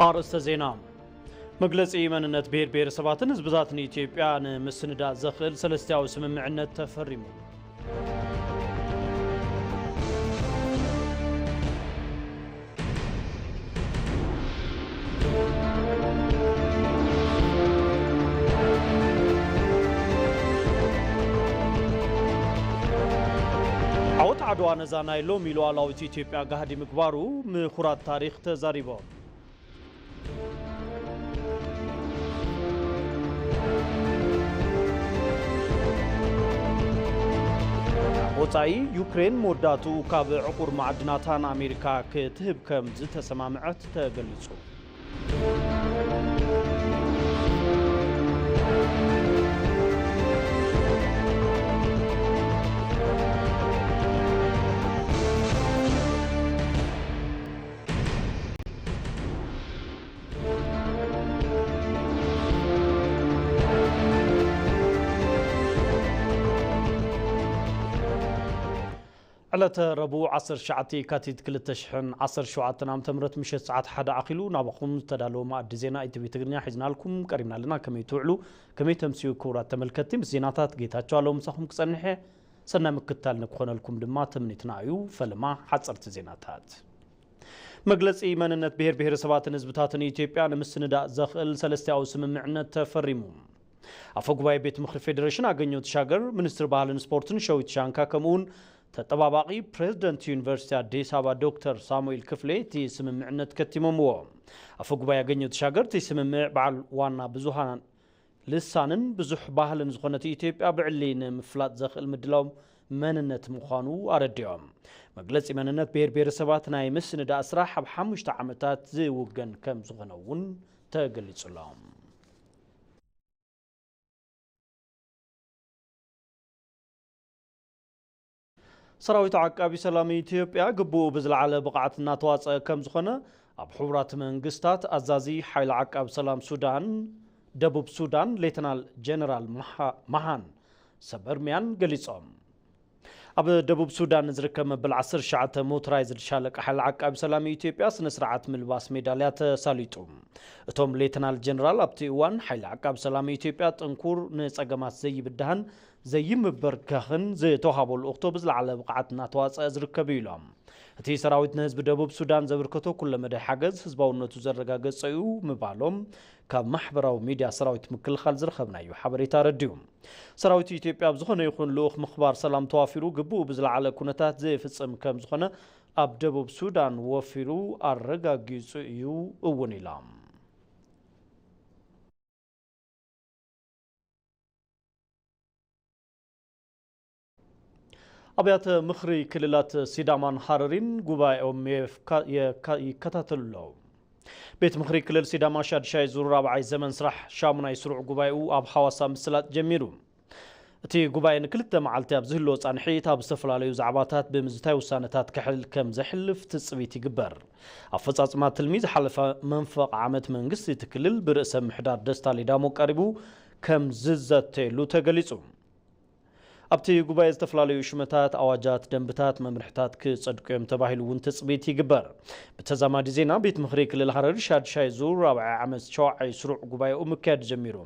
ኣርእስተ ዜና። መግለጺ መንነት ብሄር ብሄረሰባትን ህዝብታትን ኢትዮጵያ ንምስንዳእ ዘኽእል ሰለስቲያዊ ስምምዕነት ተፈሪሙ። ዓወት ዓድዋ ነዛ ናይ ሎሚ ሉዓላዊት ኢትዮጵያ ጋህዲ ምግባሩ ምሁራት ታሪኽ ተዛሪቦም። ወጻኢ፣ ዩክሬን መወዳእትኡ ካብ ዕቑር ማዕድናታ ንኣሜሪካ ክትህብ ከም ዝተሰማምዐት ተገሊጹ። ዕለተ ረቡዕ ዓሰርተ ትሽዓተ የካቲት ክልተ ሽሕን ዓሰርተ ሸውዓተን ዓመተ ምህረት ምሸት ሰዓት ሓደ ኣኺሉ ናባኹም ዝተዳለወ መኣዲ ዜና ኢቲቪ ትግርኛ ሒዝናልኩም ቀሪብና ኣለና። ከመይ ትውዕሉ? ከመይ ተምስዩ? ክቡራት ተመልከትቲ፣ ምስ ዜናታት ጌታቸው ኣለዉ ምሳኹም ክጸንሕ እየ። ሰናይ ምክትታል ንክኾነልኩም ድማ ትምኒትና እዩ። ፈለማ ሓጸርቲ ዜናታት። መግለጺ መንነት ብሄር ብሄረሰባትን ህዝብታትን ኢትዮጵያ ንምስንዳእ ዘኽእል ሰለስቲያዊ ስምምዕነት ተፈሪሙ። ኣፈ ጉባኤ ቤት ምኽሪ ፌዴሬሽን ኣገኘሁ ተሻገር፣ ሚኒስትር ባህልን ስፖርትን ሸዊት ሻንካ፣ ከምኡውን ተጠባባቒ ፕሬዝደንት ዩኒቨርሲቲ ኣዲስ ኣበባ ዶክተር ሳሙኤል ክፍሌ እቲ ስምምዕነት ከቲሞምዎ። ኣፈ ጉባኤ ኣገኘሁ ተሻገር፣ እቲ ስምምዕ በዓል ዋና ብዙሃን ልሳንን ብዙሕ ባህልን ዝኾነት ኢትዮጵያ ብዕሊ ንምፍላጥ ዘኽእል ምድላው መንነት ምዃኑ ኣረዲኦም። መግለጺ መንነት ብሄር ብሄረሰባት ናይ ምስንዳእ ስራሕ ኣብ ሓሙሽተ ዓመታት ዝውገን ከም ዝኾነ እውን ተገሊጹ ኣሎ። ሰራዊት ዓቃቢ ሰላም ኢትዮጵያ ግቡኡ ብዝለዓለ ብቕዓት እናተዋፀአ ከም ዝኾነ ኣብ ሕቡራት መንግስታት ኣዛዚ ሓይሊ ዓቃቢ ሰላም ሱዳን፣ ደቡብ ሱዳን፣ ሌተናል ጀነራል መሃ-፣ መሃን ሰበርሚያን ገሊጾም። ኣብ ደቡብ ሱዳን ዝርከብ መበል ዓሰርተ ትሽዓተ ሞተራይዝድ ሻለቃ ሓይሊ ዓቃቢ ሰላም ኢትዮጵያ ስነ ስርዓት ምልባስ ሜዳልያ ተሳሊጡ። እቶም ሌተናል ጀነራል ኣብቲ እዋን ሓይሊ ዓቃቢ ሰላም ኢትዮጵያ ጥንኩር፣ ንጸገማት ዘይብድሃን ዘይምብርካኽን ዝተዋሃቦ ልኡኽቶ ብዝለዓለ ብቕዓት እናተዋጸአ ዝርከብ እዩ ኢሎም። እቲ ሰራዊት ንህዝቢ ደቡብ ሱዳን ዘበርከቶ ኩለመዳይ ሓገዝ ህዝባውነቱ ዘረጋገጸ እዩ ምባሎም ካብ ማሕበራዊ ሚድያ ሰራዊት ምክልኻል ዝረኸብናዮ ሓበሬታ ኣረዲኡ። ሰራዊት ኢትዮጵያ ኣብ ዝኾነ ይኹን ልኡኽ ምኽባር ሰላም ተዋፊሩ ግቡኡ ብዝለዓለ ኩነታት ዝፍጽም ከም ዝኾነ ኣብ ደቡብ ሱዳን ወፊሩ ኣረጋጊጹ እዩ እውን ኢሎም። ኣብያተ ምኽሪ ክልላት ሲዳማን ሃረሪን ጉባኤኦም የፍካ-፣ የካ-፣ ይከታተሉ ኣለዉ። ቤት ምኽሪ ክልል ሲዳማ ሻድሻይ ዙር ራብዓይ ዘመን ስራሕ ሻሙናይ ስሩዕ ጉባኤኡ ኣብ ሓዋሳ ምስላጥ ጀሚሩ። እቲ ጉባኤ ንክልተ መዓልቲ ኣብ ዝህልዎ ጻንሒት ኣብ ዝተፈላለዩ ዛዕባታት ብምዝታይ ውሳነታት ክሕል ከም ዘሕልፍ ትጽቢት ይግበር። ኣፈጻጽማ ትልሚ ዝሓለፈ መንፈቕ ዓመት መንግስቲ እቲ ክልል ብርእሰ ምሕዳር ደስታ ሌዳሞ ቀሪቡ ከም ዝዘተየሉ ተገሊጹ። ኣብቲ ጉባኤ ዝተፈላለዩ ሽመታት፣ ኣዋጃት፣ ደንብታት፣ መምርሕታት ክጸድቁ እዮም ተባሂሉ እውን ትጽቢት ይግበር። ብተዛማዲ ዜና፣ ቤት ምኽሪ ክልል ሃረሪ ሻድሻይ ዙር ራብዓይ ዓመት ሸውዓይ ስሩዕ ጉባኤኡ ምክያድ ጀሚሩ።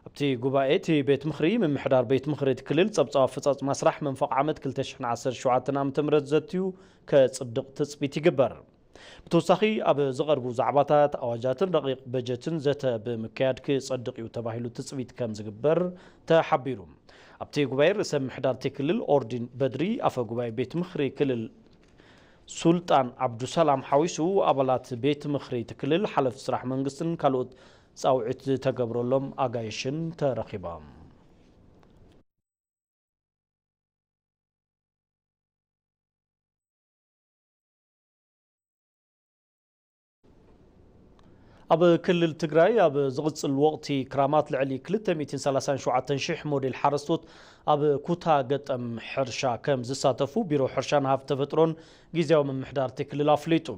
ኣብቲ ጉባኤ፣ እቲ ቤት ምኽሪ ምምሕዳር ቤት ምኽሪ እቲ ክልል ጸብጻብ ኣፈጻጽማ ስራሕ መንፈቕ ዓመት ክልተ ሽሕን ዓሰርተ ሸውዓተን ዓመተ ምህረት ዘትዩ ከጽድቕ ትጽቢት ይግበር። ብተወሳኺ፣ ኣብ ዝቐርቡ ዛዕባታት፣ ኣዋጃትን ረቂቕ በጀትን ዘተ ብምክያድ ክጸድቕ እዩ ተባሂሉ ትጽቢት ከም ዝግበር ተሓቢሩ። ኣብቲ ጉባኤ፣ ርእሰ ምምሕዳር እቲ ክልል ኦርዲን በድሪ፣ ኣፈ ጉባኤ ቤት ምኽሪ ክልል ሱልጣን ዓብዱሰላም ሓዊሱ፣ ኣባላት ቤት ምኽሪ እቲ ክልል፣ ሓለፍቲ ስራሕ መንግስትን ካልኦት ጻውዒት ዝተገብረሎም ኣጋይሽን ተረኺቦም። ኣብ ክልል ትግራይ ኣብ ዝቕጽል ወቕቲ ክራማት ልዕሊ ክልተ ሚእትን ሰላሳን ሸውዓተን ሽሕ ሞዴል ሓረስቶት ኣብ ኩታ ገጠም ሕርሻ ከም ዝሳተፉ ቢሮ ሕርሻን ሃፍቲ ተፈጥሮን ግዝያዊ ምምሕዳር እቲ ክልል ኣፍሊጡ።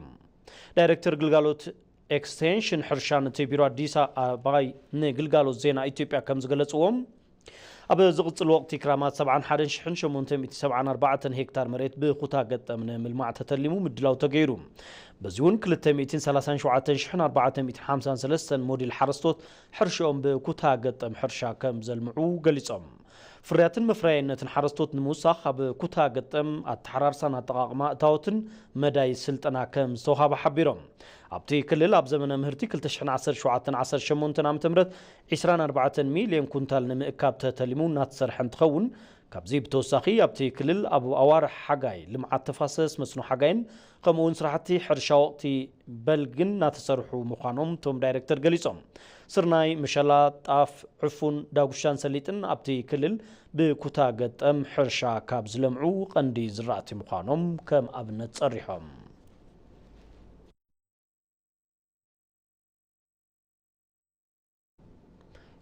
ዳይሬክተር ግልጋሎት ኤክስቴንሽን ሕርሻን እቲ ቢሮ ኣዲስ ኣበባ ንግልጋሎት ዜና ኢትዮጵያ ከም ዝገለጽዎም፣ ኣብ ዝቕጽል ወቕቲ ክራማት ሰብዓን ሓደን ሽሕን ሸሞንተ ሚእቲ ሰብዓን ኣርባዕተን ሄክታር መሬት ብኩታ ገጠም ንምልማዕ ተተሊሙ ምድላው ተገይሩ። በዚ እውን ክልተ ሚእትን ሰላሳን ሸውዓተን ሽሕን ኣርባዕተ ሚእትን ሓምሳን ሰለስተን ሞዲል ሓረስቶት ሕርሽኦም ብኩታ ገጠም ሕርሻ ከም ዘልምዑ ገሊጾም። ፍርያትን መፍረያይነትን ሓረስቶት ንምውሳኽ ኣብ ኩታ ገጠም ኣተሓራርሳን ኣጠቓቕማ እታወትን መዳይ ስልጠና ከም ዝተውሃበ ሓቢሮም። ኣብቲ ክልል ኣብ ዘመነ ምህርቲ ክልተ ሽሕን ዓሰርተ ሸውዓተን ዓሰርተ ሸሞንተን ዓመተ ምህረት ዕስራን ኣርባዕተን ሚልዮን ኩንታል ንምእካብ ተተሊሙ እናተሰርሐ እንትኸውን፣ ካብዚ ብተወሳኺ ኣብቲ ክልል ኣብ ኣዋርሕ ሓጋይ ልምዓት ተፋሰስ፣ መስኖ ሓጋይን ከምኡ እውን ስራሕቲ ሕርሻ ወቕቲ በልግን እናተሰርሑ ምዃኖም እቶም ዳይሬክተር ገሊጾም። ስርናይ፣ ምሸላ፣ ጣፍ፣ ዕፉን፣ ዳጉሻን ሰሊጥን ኣብቲ ክልል ብኩታ ገጠም ሕርሻ ካብ ዝለምዑ ቀንዲ ዝራእቲ ምዃኖም ከም ኣብነት ጸሪሖም።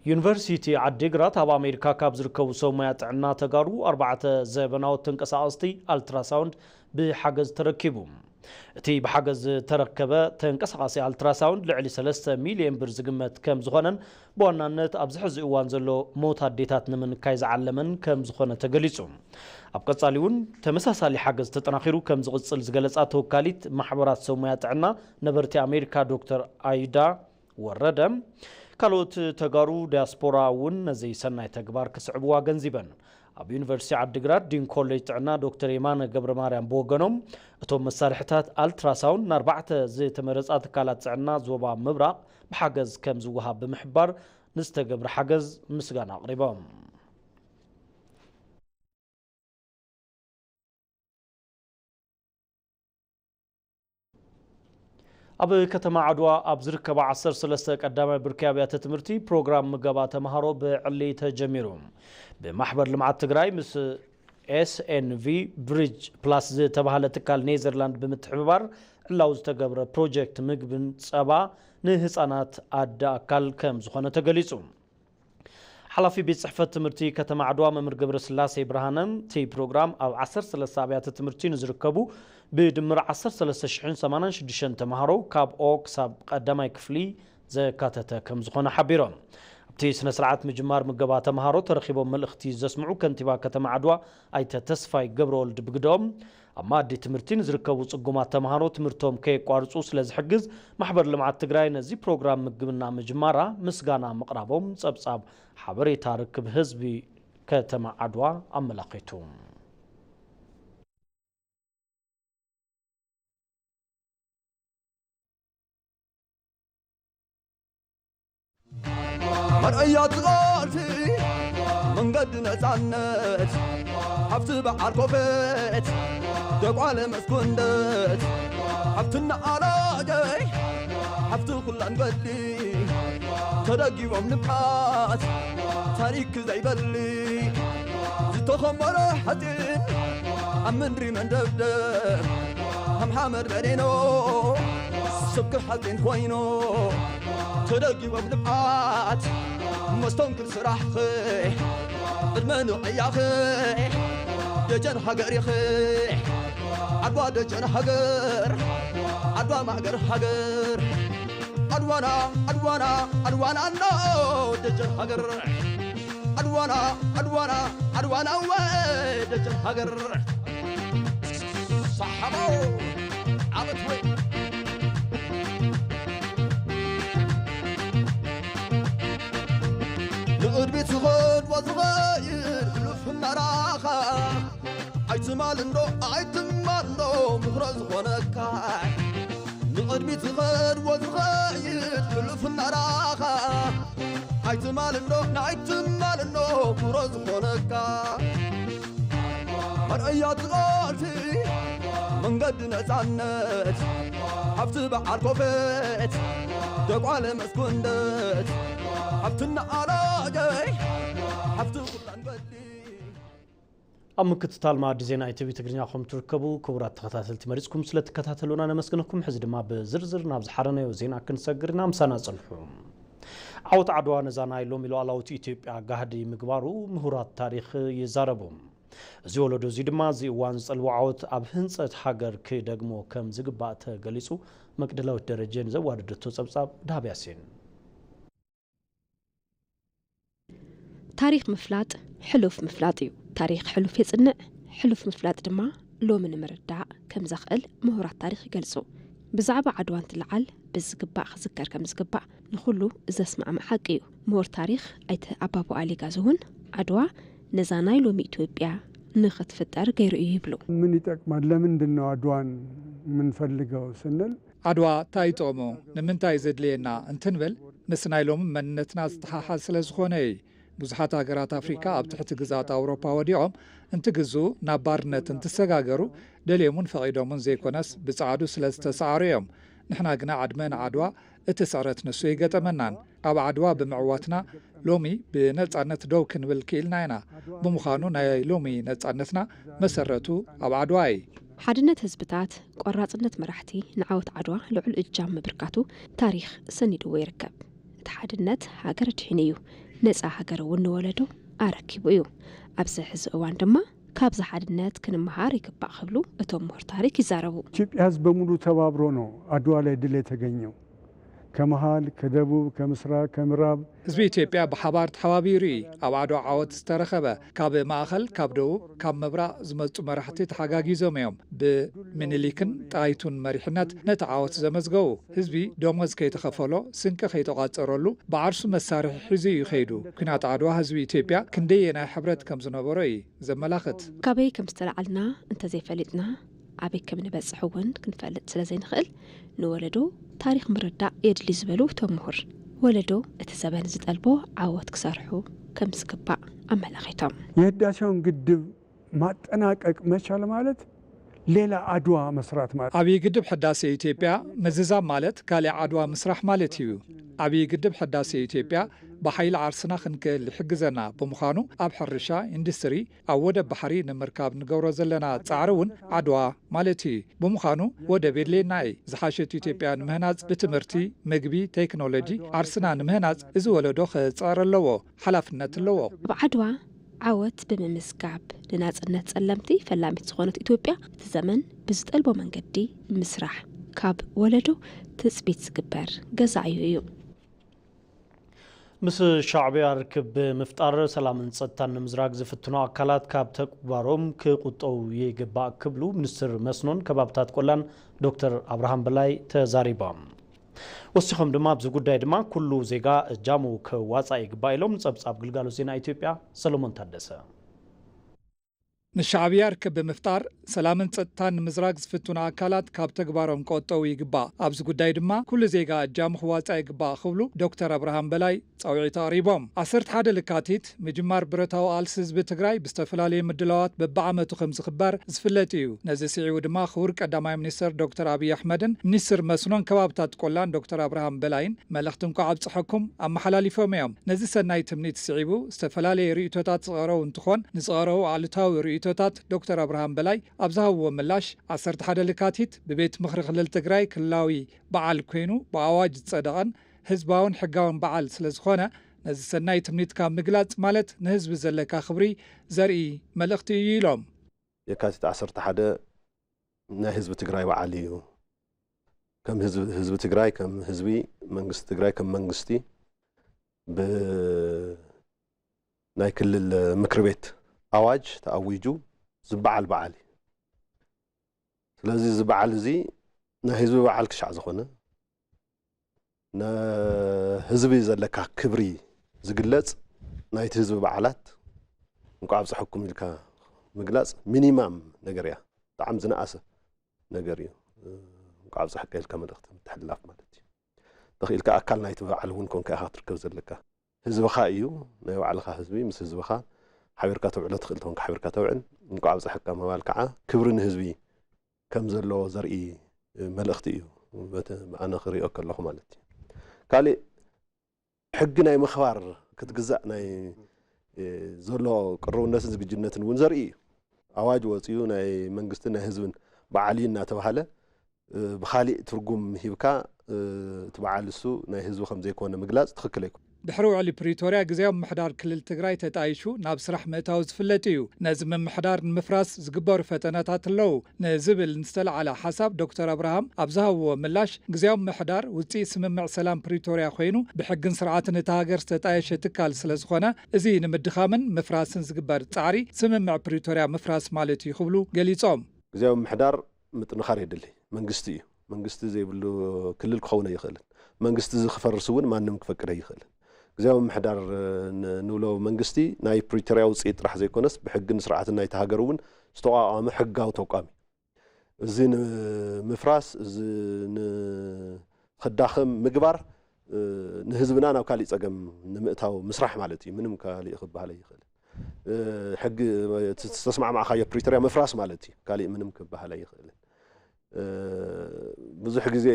ዩኒቨርሲቲ ዓዲግራት ኣብ ኣሜሪካ ካብ ዝርከቡ ሰብ ሞያ ጥዕና ተጋሩ ኣርባዕተ ዘበናዊ ተንቀሳቐስቲ ኣልትራሳውንድ ብሓገዝ ተረኪቡ። እቲ ብሓገዝ ዝተረከበ ተንቀሳቓሲ ኣልትራሳውንድ ልዕሊ ሰለስተ ሚልዮን ብር ዝግመት ከም ዝኾነን ብዋናነት ኣብዚ ሕዚ እዋን ዘሎ ሞት ኣዴታት ንምንካይ ዝዓለመን ከም ዝኾነ ተገሊጹ። ኣብ ቀጻሊ እውን ተመሳሳሊ ሓገዝ ተጠናኺሩ ከም ዝቕጽል ዝገለጻ ተወካሊት ማሕበራት ሰብ ሞያ ጥዕና ነበርቲ ኣሜሪካ ዶክተር ኣይዳ ወረደ፣ ካልኦት ተጋሩ ዲያስፖራ እውን ነዚ ሰናይ ተግባር ክስዕብዋ ገንዚበን። ኣብ ዩኒቨርሲቲ ዓዲግራት ዲን ኮሌጅ ጥዕና ዶክተር የማነ ገብረ ማርያም ብወገኖም፣ እቶም መሳርሕታት ኣልትራሳውንድ ንኣርባዕተ ዝተመረጻ ትካላት ጥዕና ዞባ ምብራቕ ብሓገዝ ከም ዝወሃብ ብምሕባር፣ ንዝተገብረ ሓገዝ ምስጋና ኣቕሪቦም። ኣብ ከተማ ዓድዋ ኣብ ዝርከባ ዓሰርተ ሰለስተ ቀዳማይ ብርኪ ኣብያተ ትምህርቲ ፕሮግራም ምገባ ተምሃሮ ብዕሊ ተጀሚሩ። ብማሕበር ልምዓት ትግራይ ምስ ኤስኤንቪ ብሪጅ ፕላስ ዝተባህለ ትካል ኔዘርላንድ ብምትሕብባር ዕላዊ ዝተገብረ ፕሮጀክት ምግብን ጸባ ንህፃናት ኣደ ኣካል ከም ዝኾነ ተገሊጹ። ሓላፊ ቤት ጽሕፈት ትምህርቲ ከተማ ዓድዋ መምህር ገብረስላሴ ብርሃነ፣ እቲ ፕሮግራም ኣብ ዓሰርተ ሰለስተ ኣብያተ ትምህርቲ ንዝርከቡ ብድምር ዓሰርተ ሰለስተ ሽሕን ሰማንያን ሽዱሽተን ተምሃሮ ካብ ኦ ክሳብ ቀዳማይ ክፍሊ ዘካተተ ከም ዝኾነ ሓቢሮም። ኣብቲ ስነ ስርዓት ምጅማር ምገባ ተምሃሮ ተረኺቦም መልእኽቲ ዘስምዑ ከንቲባ ከተማ ዓድዋ ኣይተ ተስፋይ ገብረወልድ ብግደኦም፣ ኣብ መኣዲ ትምህርቲ ንዝርከቡ ጽጉማት ተምሃሮ ትምህርቶም ከየቋርጹ ስለ ዝሕግዝ፣ ማሕበር ልምዓት ትግራይ ነዚ ፕሮግራም ምግብና ምጅማራ ምስጋና ምቕራቦም ጸብጻብ ሓበሬታ ርክብ ህዝቢ ከተማ ዓድዋ ኣመላኺቱ። መርኣያ እቲ ቃልሲ መንገዲ ነፃነት፣ ሃብቲ በዓል ኮፈት፣ ደጓለ መስኮንደት፣ ሃብትና ኣላጀይ፣ ሃብቲ ኩላን በሊ፣ ተደጊቦም ልምዓት፣ ታሪክ ዘይበሊ፣ ዝተኸመረ ሓፂን ኣብ ምድሪ መንደብደብ፣ ከም ሓመድ በሊኖ፣ ስብኪ ሓፂን ኮይኑ፣ ተደጊቦም ልምዓት፣ መስተንክር ስራሕኺ፣ ዕድመ ንቕያኺ፣ ደጀን ሃገር ኢኺ፣ ዓድዋ ደጀን ሃገር፣ ዓድዋ ማእገር ሃገር። ዓድዋና፣ ዓድዋና፣ ዓድዋና፣ ኣኖ ደጀን ሃገር። ዓድዋና፣ ዓድዋና፣ ዓድዋና፣ ወ ደጀን ሃገር። ሳሓባው ዓመት ወይ ንቕድሚት ዝኸድዎ ዝኸይድ ሕሉፍ እናራኻ፣ ኣይትማል እንዶ፣ ኣይትማል እንዶ፣ ምኽሮ ዝኾነካ። ንቕድሚት ዝኸድዎ ዝኸይድ ሕሉፍ እናራኻ፣ ኣይትማል እንዶ፣ ኣይትማል እንዶ፣ ምኽሮ ዝኾነካ። መርኣያ እቲ ቃልሲ መንገዲ ነፃነት፣ ሃብቲ በዓል ኮፈት፣ ደጓለ መስኮንደት፣ ሃብትና ኣላገይ፣ ሃብቲ ኩላን በሊ። ኣብ ምክትታል መኣዲ ዜና ኢቲቪ ትግርኛ ከም ትርከቡ ክቡራት ተኸታተልቲ መሪጽኩም ስለ ትከታተሉና ነመስግነኩም። ሕዚ ድማ ብዝርዝር ናብ ዝሓረናዮ ዜና ክንሰግር ኢና። ምሳና ጽንሑ። ዓወት ዓድዋ ነዛ ናይ ሎሚ ሉዓላዊት ኢትዮጵያ ጋህዲ ምግባሩ ምሁራት ታሪኽ ይዛረቡ። እዚ ወለዶ እዚ ድማ እዚ እዋን ዝጸልዎ ዓወት ኣብ ህንጸት ሃገር ክደግሞ ከም ዝግባእ ተገሊጹ። መቅደላዊት ደረጀ ንዘዋደደቶ ጸብጻብ ደሃብ ያሲን። ታሪኽ ምፍላጥ ሕሉፍ ምፍላጥ እዩ። ታሪኽ ሕሉፍ የጽንዕ፣ ሕሉፍ ምፍላጥ ድማ ሎሚ ንምርዳእ ከም ዘኽእል ምሁራት ታሪኽ ይገልጹ። ብዛዕባ ዓድዋ እንትለዓል ብዝግባእ ክዝከር ከም ዝግባእ ንኹሉ ዘስማዕምዕ ሓቂ እዩ። ምሁር ታሪኽ ኣይተ ኣባቡ ኣሊጋዝ እውን ዓድዋ ነዛ ናይ ሎሚ ኢትዮጵያ ንኽትፍጠር ገይሩ እዩ ይብሉ። ምን ይጠቅማል? ለምንድን ነው አድዋን የምንፈልገው ስንል ዓድዋ እንታይ ይጠቕሞ? ንምንታይ ዘድልየና እንትንብል ምስ ናይ ሎሚ መንነትና ዝተሓሓዝ ስለ ዝኾነ እዩ። ብዙሓት ሃገራት ኣፍሪካ ኣብ ትሕቲ ግዝኣት ኣውሮፓ ወዲቖም እንትግዝኡ ናብ ባርነት እንትሰጋገሩ ደልዮምን ፈቒዶምን ዘይኮነስ ብጻዕዱ ስለ ዝተሰዓሩ እዮም። ንሕና ግና ዕድመ ንዓድዋ እቲ ስዕረት ንሱ ኣይገጠመናን። ኣብ ዓድዋ ብምዕዋትና ሎሚ ብነጻነት ደው ክንብል ክኢልና ኢና። ብምዃኑ ናይ ሎሚ ነጻነትና መሰረቱ ኣብ ዓድዋ እዩ። ሓድነት ህዝብታት፣ ቆራጽነት መራሕቲ ንዓወት ዓድዋ ልዑል እጃም ምብርካቱ ታሪኽ ሰኒድዎ ይርከብ። እቲ ሓድነት ሃገር ኣድሒኑ እዩ። ነጻ ሃገር እውን ንወለዶ ኣረኪቡ እዩ። ኣብዚ ሕዚ እዋን ድማ ካብዚ ሓድነት ክንመሃር ይግባእ ክብሉ እቶም ምሁር ታሪክ ይዛረቡ። ኢትዮጵያ ህዝብ በሙሉ ተባብሮ ነው አድዋ ላይ ድል የተገኘው። ከመሃል፣ ከደቡብ፣ ከምስራቅ፣ ከምዕራብ ህዝቢ ኢትዮጵያ ብሓባር ተሓባቢሩ እዩ ኣብ ዓድዋ ዓወት ዝተረኸበ። ካብ ማእኸል፣ ካብ ደቡብ፣ ካብ ምብራቕ ዝመፁ መራሕቲ ተሓጋጊዞም እዮም ብምኒልክን ጣይቱን መሪሕነት ነቲ ዓወት ዘመዝገቡ። ህዝቢ ደሞዝ ከይተኸፈሎ፣ ስንቂ ከይተቋፀረሉ ብዓርሱ መሳርሒ ሒዙ እዩ ከይዱ። ኲናት ዓድዋ ህዝቢ ኢትዮጵያ ክንደየናይ ሕብረት ከም ዝነበሮ እዩ ዘመላኽት። ካበይ ከም ዝተላዓልና እንተዘይፈሊጥና ኣበይ ከም ንበፅሕ እውን ክንፈልጥ ስለ ዘይንኽእል ንወለዶ ታሪኽ ምርዳእ የድሊ ዝበሉ እቶም ምሁር፣ ወለዶ እቲ ዘበን ዝጠልቦ ዓወት ክሰርሑ ከም ዝግባእ ኣመላኺቶም። የህዳሴውን ግድብ ማጠናቀቅ መቻል ማለት ሌላ አድዋ መስራት ማለት። ዓብዪ ግድብ ሕዳሴ ኢትዮጵያ ምዝዛም ማለት ካሊእ ዓድዋ ምስራሕ ማለት እዩ። ዓብዪ ግድብ ሕዳሴ ኢትዮጵያ ብሓይሊ ዓርስና ክንክእል ይሕግዘና ብምዃኑ ኣብ ሕርሻ፣ ኢንዱስትሪ፣ ኣብ ወደብ ባሕሪ ንምርካብ ንገብሮ ዘለና ፃዕሪ እውን ዓድዋ ማለት እዩ። ብምዃኑ ወደብ የድልየና እዩ። ዝሓሸት ኢትዮጵያ ንምህናፅ ብትምህርቲ፣ ምግቢ፣ ቴክኖሎጂ ዓርስና ንምህናፅ እዚ ወለዶ ክፅዕር ኣለዎ፣ ሓላፍነት ኣለዎ። ኣብ ዓድዋ ዓወት ብምምዝጋብ ንናፅነት ፀለምቲ ፈላሚት ዝኾነት ኢትዮጵያ እቲ ዘመን ብዝጠልቦ መንገዲ ምስራሕ ካብ ወለዶ ትፅቢት ዝግበር ገዛእዩ እዩ። ምስ ሻዕብያ ርክብ ብምፍጣር ሰላምን ፀጥታን ንምዝራግ ዝፍትኑ ኣካላት ካብ ተግባሮም ክቁጠቡ ይግባእ ክብሉ ሚኒስትር መስኖን ከባብታት ቆላን ዶክተር ኣብርሃም በላይ ተዛሪቦም። ወሲኾም ድማ ኣብዚ ጉዳይ ድማ ኩሉ ዜጋ እጃሙ ክዋፃእ ይግባእ ኢሎም። ንፀብፃብ ግልጋሎት ዜና ኢትዮጵያ ሰሎሞን ታደሰ። ንሻዕብያ ርክብ ብምፍጣር ሰላምን ፀጥታን ንምዝራግ ዝፍትኑ ኣካላት ካብ ተግባሮም ክቆጠቡ ይግባእ። ኣብዚ ጉዳይ ድማ ኩሉ ዜጋ እጃሙ ክዋፃእ ይግባእ ክብሉ ዶክተር ኣብርሃም በላይ ፃውዒት ኣቕሪቦም። ዓሰርተ ሓደ ለካቲት ምጅማር ብረታዊ ቃልሲ ህዝቢ ትግራይ ብዝተፈላለዩ ምድላዋት በብዓመቱ ከም ዝኽበር ዝፍለጥ እዩ። ነዚ ስዒቡ ድማ ክቡር ቀዳማይ ሚኒስትር ዶክተር ኣብይ ኣሕመድን ሚኒስትር መስኖን ከባብታት ቆላን ዶክተር ኣብርሃም በላይን መልእኽቲ እንኳዕ ኣብፀሐኩም ኣመሓላሊፎም እዮም። ነዚ ሰናይ ትምኒት ስዒቡ ዝተፈላለዩ ርእይቶታት ዝቐረቡ እንትኾን ንዝቐረቡ ኣሉታዊ ርእይቶታት ዶክተር ኣብርሃም በላይ ኣብ ዝሃብዎ ምላሽ ዓሰርተ ሓደ ለካቲት ብቤት ምኽሪ ክልል ትግራይ ክልላዊ በዓል ኮይኑ ብኣዋጅ ዝፀደቐን ህዝባውን ሕጋውን በዓል ስለዝኾነ ነዚ ሰናይ ትምኒትካ ምግላፅ ማለት ንህዝቢ ዘለካ ክብሪ ዘርኢ መልእኽቲ እዩ ኢሎም። የካቲት ዓሰርተ ሓደ ናይ ህዝቢ ትግራይ በዓል እዩ። ከም ህዝቢ ትግራይ ከም ህዝቢ፣ መንግስቲ ትግራይ ከም መንግስቲ ብናይ ክልል ምክር ቤት ኣዋጅ ተኣዊጁ ዝበዓል በዓል እዩ። ስለዚ እዚ በዓል እዚ ናይ ህዝቢ በዓል ክሻዕ ዝኾነ ንህዝቢ ዘለካ ክብሪ ዝግለፅ ናይቲ ህዝቢ በዓላት እንኳዕ ኣብፀሐኩም ኢልካ ምግላፅ ሚኒማም ነገር እያ። ብጣዕሚ ዝነኣሰ ነገር እዩ። እንኳዕ ኣብፀሐካ ኢልካ መልእኽቲ ምትሕልላፍ ማለት እዩ። ተኽኢልካ ኣካል ናይቲ በዓል እውን ኮንካ ኢኻ ክትርከብ ዘለካ። ህዝብኻ እዩ፣ ናይ ባዕልኻ ህዝቢ ምስ ህዝብኻ ሓቢርካ ተውዕሎ ትኽእል ተኾንካ ሓቢርካ ተውዕል። እንኳዕ ኣብፀሐካ ምባል ከዓ ክብሪ ንህዝቢ ከም ዘለዎ ዘርኢ መልእኽቲ እዩ። በቲ ኣነ ክሪኦ ከለኹ ማለት እዩ። ካሊእ ሕጊ ናይ ምኽባር ክትግዛእ ናይ ዘሎ ቅርውነትን ዝግጅነትን እውን ዘርኢ እዩ። ኣዋጅ ወፂኡ ናይ መንግስትን ናይ ህዝብን በዓል እዩ እናተባሃለ ብኻሊእ ትርጉም ሂብካ እቲ በዓል እሱ ናይ ህዝቢ ከም ዘይኮነ ምግላፅ ትኽክል ኣይኮነ። ድሕሪ ውዕሊ ፕሪቶርያ ግዜያዊ ምምሕዳር ክልል ትግራይ ተጣይሹ ናብ ስራሕ ምእታው ዝፍለጥ እዩ። ነዚ ምምሕዳር ንምፍራስ ዝግበሩ ፈተነታት ኣለዉ ንዝብል ንዝተለዓለ ሓሳብ ዶክተር ኣብርሃም ኣብ ዝሃብዎ ምላሽ፣ ግዜያዊ ምምሕዳር ውፅኢት ስምምዕ ሰላም ፕሪቶርያ ኮይኑ ብሕግን ስርዓትን እታ ሃገር ዝተጣየሸ ትካል ስለ ዝኾነ፣ እዚ ንምድኻምን ምፍራስን ዝግበር ፃዕሪ ስምምዕ ፕሪቶርያ ምፍራስ ማለት እዩ ክብሉ ገሊፆም። ግዜያዊ ምምሕዳር ምጥንኻር የድሊ። መንግስቲ እዩ። መንግስቲ ዘይብሉ ክልል ክኸውን ኣይኽእልን። መንግስቲ እዚ ክፈርስ እውን ማንም ክፈቅድ ኣይኽእልን። ግዜያዊ ምምሕዳር ን-፣ ንብሎ መንግስቲ ናይ ፕሪቶርያ ውፅኢት ጥራሕ ዘይኮነስ ብሕግን ስርዓትን ናይቲ ሃገር እውን ዝተቋቋመ ሕጋዊ ተቋም እዩ። እዚ ንምፍራስ፣ እዚ ንክዳኸም ምግባር፣ እ፣ ንህዝብና ናብ ካሊእ ፀገም ንምእታው ምስራሕ ማለት እዩ። ምንም ካሊእ ክበሃል ኣይኽእልን። እ፣ ሕጊ፣ እቲ ዝተስማዕማዕካዮ ፕሪቶርያ ምፍራስ ማለት እዩ። ካሊእ ምንም ክበሃል ኣይኽእልን። እ፣ ብዙሕ ግዜ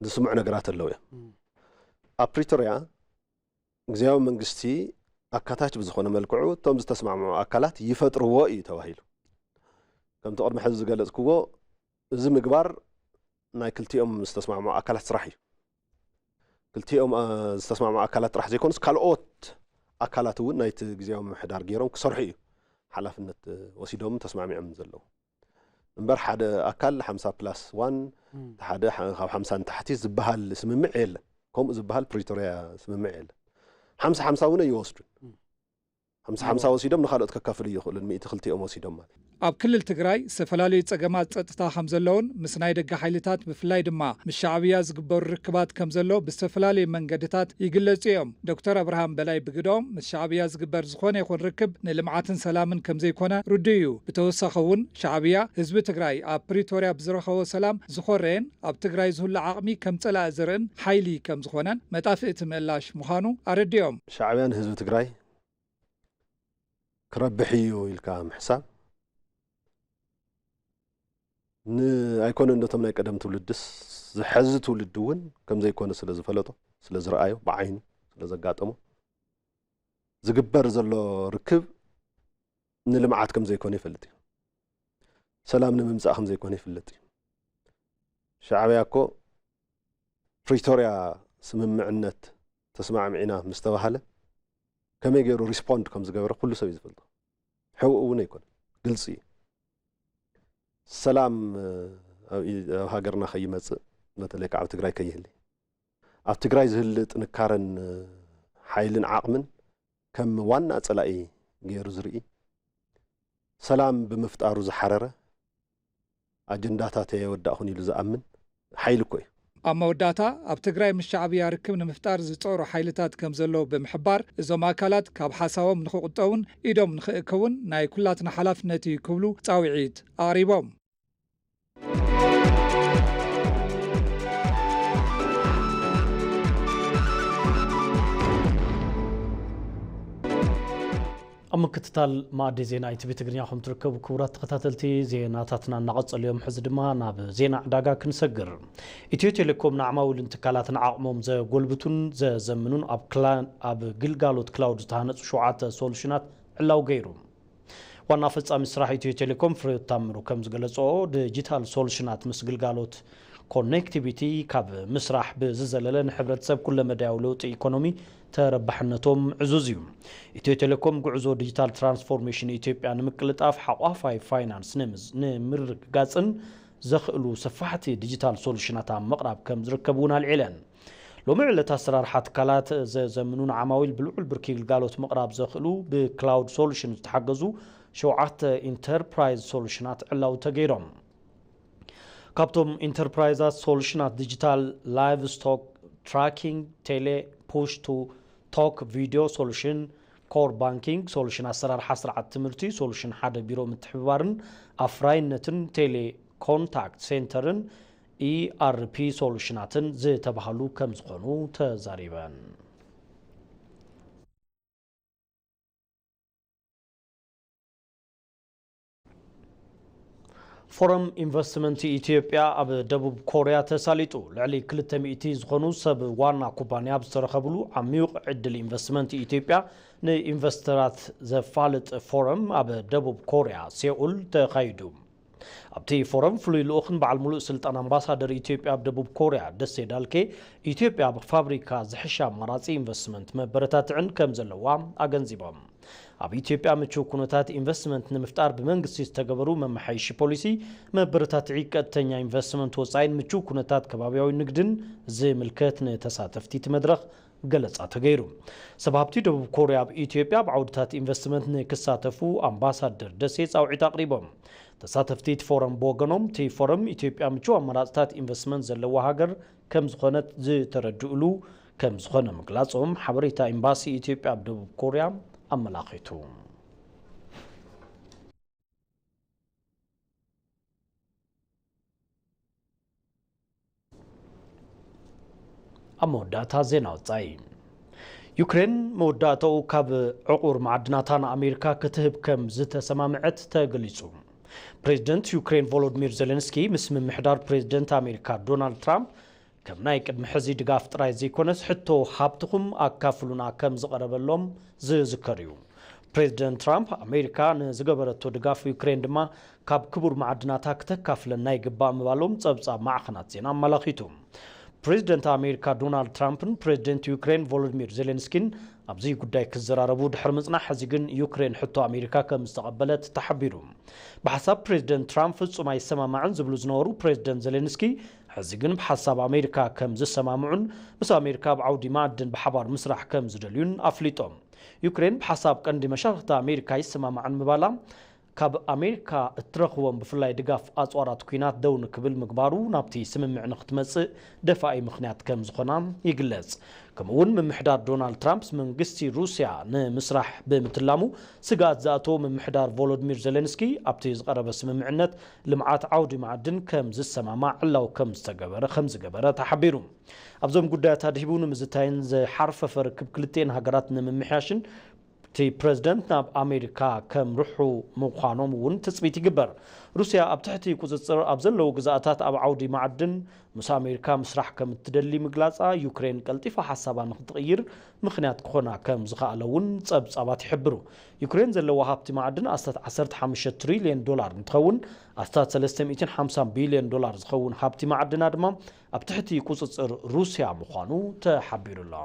ዝስምዑ ነገራት ኣለዉ እዮም። ኣብ ፕሪቶርያ ግዜያዊ መንግስቲ ኣካታች ብዝኾነ መልክዑ እቶም ዝተስማዕምዑ ኣካላት ይፈጥርዎ እዩ ተባሂሉ። ከምቲ ቅድሚ ሕዚ ዝገለጽክዎ፣ እዚ ምግባር ናይ ክልቲኦም ዝተስማዕምዑ ኣካላት ስራሕ እዩ። ክልቲኦም፣ እ፣ ዝተስማዕምዑ ኣካላት ጥራሕ ዘይኮኑስ፣ ካልኦት ኣካላት እውን ናይቲ ግዜያዊ ምምሕዳር ገይሮም ክሰርሑ እዩ ሓላፍነት፣ እ፣ ወሲዶምን ተስማሚዖምን ዘለዉ። እምበር ሓደ ኣካል ሓምሳ ፕላስ ዋን፣ እም። ሓደ ሓ-፣ ካብ ሓምሳ ንታሕቲ ዝበሃል ስምምዕ የለን። ከምኡ ዝበሃል ፕሪቶርያ ስምምዕ የለን። ሓምሳ ሓምሳ እውን ኣይወስዱን። እም። ሓምሳ ሓምሳ ወሲዶም ንኻልኦት ከካፍሉ ይኽእሉን፣ ሚእቲ ክልቲኦም ወሲዶም ማለት። ኣብ ክልል ትግራይ ዝተፈላለዩ ጸገማት ጸጥታ ከም ዘለውን ምስ ናይ ደገ ሓይልታት ብፍላይ ድማ ምስ ሻዕብያ ዝግበሩ ርክባት ከም ዘሎ ብዝተፈላለዩ መንገድታት ይግለጹ እዮም። ዶክተር ኣብርሃም በላይ ብግደኦም፣ ምስ ሻዕብያ ዝግበር ዝኾነ ይኹን ርክብ ንልምዓትን ሰላምን ከም ዘይኮነ ርዱእ እዩ። ብተወሳኺ እውን ሻዕብያ ህዝቢ ትግራይ ኣብ ፕሪቶርያ ብዝረኸቦ ሰላም ዝኾረየን ኣብ ትግራይ ዝህሉ ዓቕሚ ከም ጸላኢ ዝርእን ሓይሊ ከም ዝኾነን መጣፍእቲ ምእላሽ ምዃኑ ኣረዲኦም። ሻዕብያ ንህዝቢ ትግራይ ክረብሕ እዩ ኢልካ ምሕሳብ ን-፣ ኣይኮነን ዶ እቶም ናይ ቀደም ትውልድስ፣ ዝሐዚ ትውልዲ እውን ከም ዘይኮነ ስለ ዝፈለጦ፣ ስለ ዝረኣዮ፣ ብዓይኑ ስለ ዘጋጠሞ፣ ዝግበር ዘሎ ርክብ ንልምዓት ከም ዘይኮነ ይፈልጥ እዩ። ሰላም ንምምጻእ ከም ዘይኮነ ይፍለጥ እዩ። ሻዕብያ እኮ ፕሪቶርያ ስምምዕነት ተስማዕሚዕና ምስ ተባሃለ ከመይ ገይሩ ሪስፖንድ ከም ዝገበረ ኩሉ ሰብ እዩ ዝፈልጦ። ሕውእ እውን ኣይኮነን፣ ግልፂ እዩ። ሰላም፣ እ፣ ኣብ ኢ-፣ ኣብ ሃገርና ከይመፅእ፣ በተለይ ከዓ ኣብ ትግራይ ከይህሊ፣ ኣብ ትግራይ ዝህሊ ጥንካረን፣ እ፣ ሓይልን ዓቕምን ከም ዋና ፀላኢ ገይሩ ዝርኢ፣ ሰላም ብምፍጣሩ ዝሓረረ፣ ኣጀንዳታተይ ኣይወዳእኹን ኢሉ ዝኣምን ሓይሊ እኮ እዩ። ኣብ መወዳእታ፣ ኣብ ትግራይ ምስ ሻዕብያ ርክብ ንምፍጣር ዝፀሩ ሓይልታት ከም ዘለዉ ብምሕባር፣ እዞም ኣካላት ካብ ሓሳቦም ንክቁጠቡን ኢዶም ንክእከቡን ናይ ኩላትና ሓላፍነት እዩ ክብሉ ፃውዒት ኣቕሪቦም። ኣብ ምክትታል መኣዲ ዜና ኢቲቪ ትግርኛ ከም ትርከቡ ክቡራት ተኸታተልቲ፣ ዜናታትና እናቐጸሉ እዮም። ሕዚ ድማ ናብ ዜና ዕዳጋ ክንሰግር። ኢትዮ ቴሌኮም ንዓማዊልን ትካላትን ዓቕሞም ዘጎልብቱን ዘዘምኑን ኣብ ክላ-፣ ኣብ ግልጋሎት ክላውድ ዝተሃነጹ ሸውዓተ ሶሉሽናት ዕላው ገይሩ። ዋና ፈጻሚ ስራሕ ኢትዮ ቴሌኮም ፍሬሕይወት ታምሩ ከም ዝገለጾ፣ ዲጂታል ሶሉሽናት ምስ ግልጋሎት ኮኔክቲቪቲ ካብ ምስራሕ ብዝዘለለ ንሕብረተሰብ ኩለመዳያዊ ለውጢ ኢኮኖሚ ተረባሕነቶም ዕዙዝ እዩ። ኢትዮ ቴሌኮም ጉዕዞ ዲጂታል ትራንስፎርሜሽን ኢትዮጵያ ንምቅልጣፍ ሓቋፋይ ፋይናንስ ንምዝ-፣ ንምርግጋጽን ዘኽእሉ ሰፋሕቲ ዲጂታል ሶሉሽናት ኣብ ምቕራብ ከም ዝርከብ እውን ኣልዒለን። ሎሚ ዕለት ኣሰራርሓ ትካላት ዘዘምኑን ዓማዊል ብልዑል ብርኪ ግልጋሎት ምቕራብ ዘኽእሉ ብክላውድ ሶሉሽን ዝተሓገዙ ሸውዓተ ኢንተርፕራይዝ ሶሉሽናት ዕላው ተገይሮም። ካብቶም ኢንተርፕራይዛት ሶሉሽናት ዲጂታል ላይቭ ስቶክ ትራኪንግ፣ ቴሌ ፑሽ ቱ ቶክ ቪዲዮ ሶሉሽን፣ ኮር ባንኪንግ ሶሉሽን ኣሰራርሓ ስርዓት ትምህርቲ ሶሉሽን ሓደ ቢሮ ምትሕብባርን ኣፍራይነትን ቴሌ ኮንታክት ሴንተርን ኢኣርፒ ሶሉሽናትን ዝተባሃሉ ከም ዝኾኑ ተዛሪበን። ፎረም ኢንቨስትመንት ኢትዮጵያ ኣብ ደቡብ ኮርያ ተሳሊጡ። ልዕሊ ክልተ ሚእቲ ዝኾኑ ሰብ ዋና ኩባንያ ኣብ ዝተረኸብሉ ዓሚቕ ዕድል ኢንቨስትመንት ኢትዮጵያ ንኢንቨስተራት ዘፋልጥ ፎረም ኣብ ደቡብ ኮርያ ሴኡል ተኻይዱ። ኣብቲ ፎረም ፍሉይ ልኡኽን በዓል ሙሉእ ስልጣን ኣምባሳደር ኢትዮጵያ ኣብ ደቡብ ኮርያ ደሴ ዳልኬ፣ ኢትዮጵያ ኣብ ፋብሪካ ዝሕሻ ኣማራጺ ኢንቨስትመንት መበረታትዕን ከም ዘለዋ ኣገንዚቦም። ኣብ ኢትዮጵያ ምቹው ኩነታት ኢንቨስትመንት ንምፍጣር ብመንግስቲ ዝተገበሩ መመሓየሺ ፖሊሲ፣ መበረታትዒ ቀጥተኛ ኢንቨስትመንት ወጻኢን ምቹው ኩነታት ከባቢያዊ ንግድን ዝምልከት ንተሳተፍቲ እቲ መድረኽ ገለጻ ተገይሩ። ሰብ ሃብቲ ደቡብ ኮርያ ኣብ ኢትዮጵያ ኣብ ዓውድታት ኢንቨስትመንት ንክሳተፉ ኣምባሳደር ደሴ ጻውዒት ኣቕሪቦም። ተሳተፍቲ እቲ ፎረም ብወገኖም፣ እቲ ፎረም ኢትዮጵያ ምቹው ኣማራጽታት ኢንቨስትመንት ዘለዋ ሃገር ከም ዝኾነት ዝተረድእሉ ከም ዝኾነ ምግላጾም ሓበሬታ ኤምባሲ ኢትዮጵያ ኣብ ደቡብ ኮርያ ኣመላኺቱ። ኣብ መወዳእታ ዜና ወጻኢ፣ ዩክሬን መወዳእታኡ ካብ ዕቑር መዓድናታ ንኣሜሪካ ክትህብ ከም ዝተሰማምዐት ተገሊጹ። ፕሬዚደንት ዩክሬን ቮሎዲሚር ዜሌንስኪ ምስ ምምሕዳር ፕሬዚደንት ኣሜሪካ ዶናልድ ትራምፕ ከም ናይ ቅድሚ ሕዚ ድጋፍ ጥራይ ዘይኮነስ፣ ሕቶ ሃብትኹም ኣካፍሉና ከም ዝቐረበሎም ዝዝከር እዩ። ፕሬዚደንት ትራምፕ ኣሜሪካ ንዝገበረቶ ድጋፍ፣ ዩክሬን ድማ ካብ ክቡር መዓድናታ ክተካፍለና ይግባእ ምባሎም ጸብጻብ ማዕኸናት ዜና ኣመላኺቱ። ፕሬዚደንት ኣሜሪካ ዶናልድ ትራምፕን ፕሬዚደንት ዩክሬን ቮሎዲሚር ዜሌንስኪን ኣብዚ ጉዳይ ክዘራረቡ ድሕሪ ምጽናሕ፣ ሕዚ ግን ዩክሬን ሕቶ ኣሜሪካ ከም ዝተቐበለት ተሓቢሩ። ብሓሳብ ፕሬዚደንት ትራምፕ ፍጹም ኣይሰማማዕን ዝብሉ ዝነበሩ ፕሬዚደንት ዜሌንስኪ፣ ሕዚ ግን ብሓሳብ ኣሜሪካ ከም ዝሰማምዑን ምስ ኣሜሪካ ኣብ ዓውዲ ማዕድን ብሓባር ምስራሕ ከም ዝደልዩን ኣፍሊጦም። ዩክሬን ብሓሳብ ቀንዲ መሻርኽቲ ኣሜሪካ ኣይሰማማዕን ምባላ፣ ካብ ኣሜሪካ እትረኽቦም ብፍላይ ድጋፍ ኣጽዋራት ኲናት ደው ንክብል ምግባሩ ናብቲ ስምምዕ ንክትመጽእ ደፋኢ ምኽንያት ከም ዝኾና ይግለጽ። ከምኡ እውን ምምሕዳር ዶናልድ ትራምፕ መንግስቲ ሩስያ ንምስራሕ ብምትላሙ ስግኣት ዝኣተዎ ምምሕዳር ቮሎዲሚር ዜሌንስኪ፣ ኣብቲ ዝቐረበ ስምምዕነት ልምዓት ዓውዲ ማዕድን ከም ዝሰማማዕ ዕላዊ ከም ዝተገበረ፣ ከም ዝገበረ ተሓቢሩ። ኣብዞም ጉዳያት ኣድሂቡ ንምዝታይን ዝሓርፈፈ ርክብ ክልቲኤን ሃገራት ንምምሕያሽን እቲ ፕረዚደንት ናብ ኣሜሪካ ከምርሑ ምዃኖም እውን ትጽቢት ይግበር። ሩስያ ኣብ ትሕቲ ቁጽጽር ኣብ ዘለዉ ግዝኣታት ኣብ ዓውዲ ማዕድን ምስ ኣሜሪካ ምስራሕ ከም እትደሊ ምግላጻ፣ ዩክሬን ቀልጢፋ ሓሳባ ንክትቕይር ምኽንያት ክኾና ከም ዝኸኣለ እውን ጸብጻባት ይሕብሩ። ዩክሬን ዘለዋ ሃብቲ ማዕድን ኣስታት ዓሰርተ ሓሙሽተ ትሪልዮን ዶላር እንትኸውን፣ ኣስታት ሰለስተ ሚእትን ሓምሳን ቢልዮን ዶላር ዝኸውን ሃብቲ ማዕድና ድማ ኣብ ትሕቲ ቁጽጽር ሩስያ ምዃኑ ተሓቢሩ ኣሎ።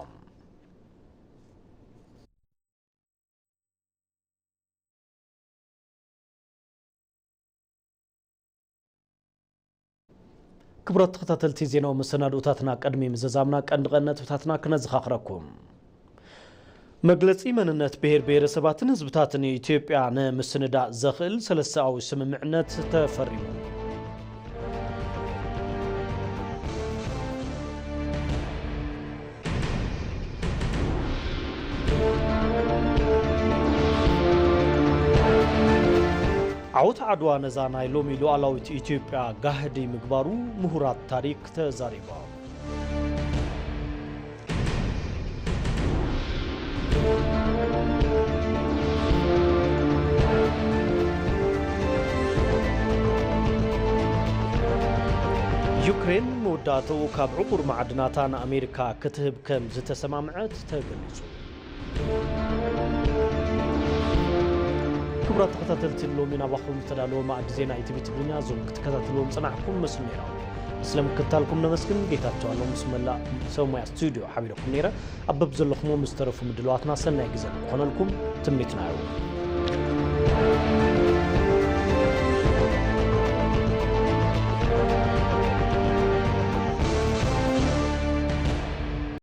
ክቡራት ተኸታተልቲ ዜናዊ መሰናድኦታትና፣ ቅድሚ ምዝዛምና ቀንዲ ቀንዲ ነጥብታትና ክነዘኻኽረኩም። መግለጺ መንነት ብሄር ብሄረሰባትን ህዝብታትን ኢትዮጵያ ንምስንዳእ ዘኽእል ሰለስተኣዊ ስምምዕነት ተፈሪሙ። ዓወት ዓድዋ ነዛ ናይ ሎሚ ሉዓላዊት ኢትዮጵያ ጋህዲ ምግባሩ ምሁራት ታሪክ ተዛሪቦም። ዩክሬን መወዳእታኡ ካብ ዕቑር መዓድናታ ንኣሜሪካ ክትህብ ከም ዝተሰማምዐት ተገሊጹ። ክቡራት ተኸታተልቲ፣ ሎሚ ናባኹም ዝተዳለወ መኣዲ ዜና ኢቲቪ ትግርኛ እዞም ክትከታተልዎም ጸናሕኩም መስሉ ነይሮም። ስለ ምክትታልኩም ነመስግን። ጌታቸው ኣለሙ ምስ መላእ ሰብ ሞያ ስቱድዮ ሓቢረኩም ነይረ። ኣብ በብዘለኹሞ ምስ ዝተረፉ ምድላዋትና ሰናይ ግዜ ክኾነልኩም ትምኒትና እዩ።